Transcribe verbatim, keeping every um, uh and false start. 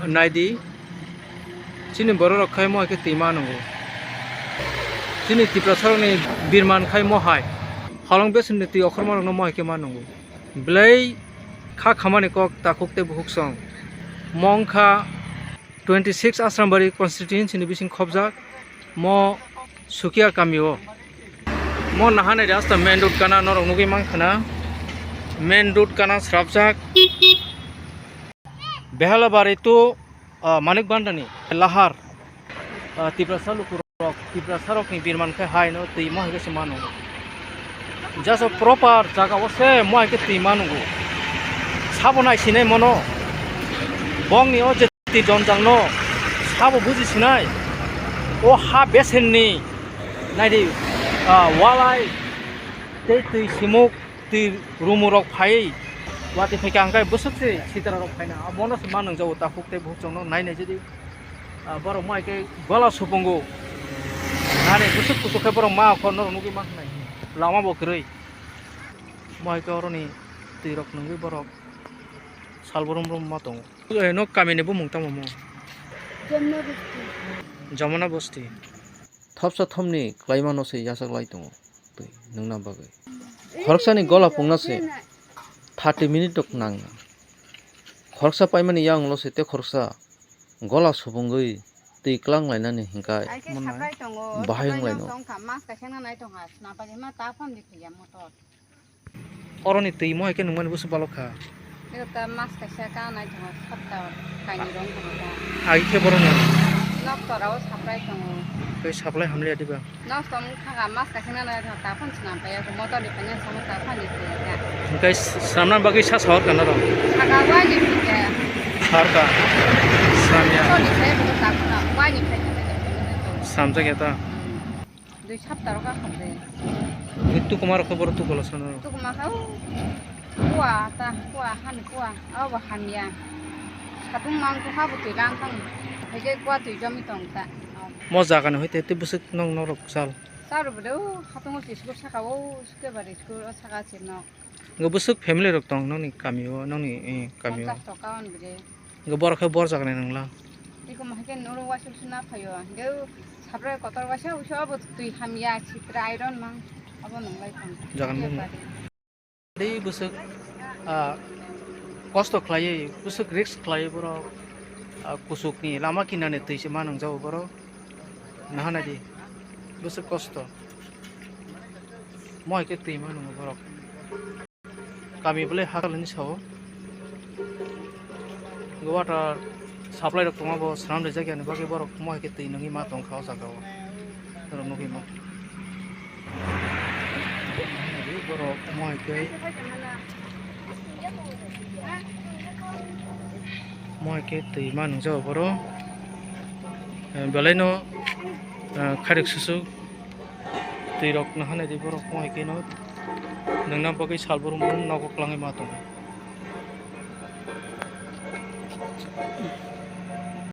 Naidi, chini bororok khai mo hai khe twi ma nungo. Chini Tiprasarokni birman khai mo hai. Holong besini twi okhormarokno mo hai khe ma nungo. Belai kha khamani kok takhuk tei bukhuk song. Mo wngkha twenty six Asrambari constituency ni bising khobjak. Mo Sukia kami o. Mo nahanai rasta main road kana norok nugui mankha na. Main road kana srapjak. Behalabari to, ah, Manik Bhandani lahar, ah, Tiprasa lukurok, Tiprasarokni birman khe hai no twi mo hai khe se mano. Jaso proper jaga o se mo hai khe twi mano. Sabo nai sinai mono. Bongni o je twi jonjang no sabo buji sinai. O ha besenni naidi, ah, walai tei twi simuk. Twi rumurok phaiwi watwi phaikha, hwnkhe bwswk se sitararok phaina, abono se ma nungjago takhuk tei bukhuk chwngno nai nai jodi, ah, borok mo hai khe gola supungo. Nani bwswk kuchuk khe borok ma kho norok nugui mankha nai. Lama bo kwrwi. Mo hai khe oroni twirok nungwi borok sal brum brum ma tongo. Eh, nok kamini bumung tamo mo? Jamna Bosti. Jamana Bosti. Thopsa thopni kwlaimano se yachaklai tongo twi nungna bagwi. Khoroksani gola pungna se thirty minute rok nangna. Khoroksa paimani yakunglo se tei khoroksa gola supungwi twi klang lainani hinkhai. Ai khe saplai tongo, bahai saplai wnglaino. Nang tongkha, mas kaisa nang nai tongkha, sna paima ta phone di thaiya motor. Oroni twi mo hai khe nungmani bwswk balok kha. Eko ta mas kaisa ka nai tongo, sapta kainwi rong tongo ta. Agi khe borokno? Nok torao saplai tongo. Tei saplai hamliya diba? Nok tong kha ka mas kaisa nai tongo, ta phone swnam paiya, motor ni panya samo ta phone ni paiya. Hwnkhe swnamna bagwi sa sawar ka norok? Saka wai ni phaikha. Sawar ka? Swnamya. Motor ni paiya, ta phone wai ni phaikha. Swnamjakya ta? Hmm. Dui sapta rok kha khamde. Tukuma rok khe borok tukula sano. Tukuma kha o. Kua ta, kua, hani kua. Abo hamya. Satung mang kha bo twi lang thang. Hege kua twi jomi tong ta. Mo jaga ni hoite tei bwswk nong norok sal. Sal bo de o, hatung o school saka o, school bari school o saka se no. Hwnkhe bwswk family rok tong nokni kami o, nokni, eh, kami o? Ponchas toka on bwrwi. Hwnkhe borok khe bor jaga ni nungla. Eko ma hai khe norok waisa waisa na phaio. Hwnkhe saprai kotor waisa waisa obo twi hamya, sitra iron mang. Obo nunglai thang. Jaga ni bumung. Tei bwswk, ah, kosto khlaiwi, bwswk risk khlaiwi borok, ah, kuchukni lama kinani twi se ma nungjago borok. Naha naidi, bwswk kosto. Mo hai khe twi ma nungo borok. Kami belai hakal hinwi sao. Water supply rok tongma bo swnam rijak yani bagwi borok mo hai khe twi nungwi ma tongkha o jaga o. Norok nugwi ma. Borok mo hai khe, mo hai khe twi ma nungjago borok. Eh, belai no, eh, khairok susu. Twi rok naha naidi borok mo hai khe no nungna bagwi sal brum brum nogo kwlangwi ma tongo.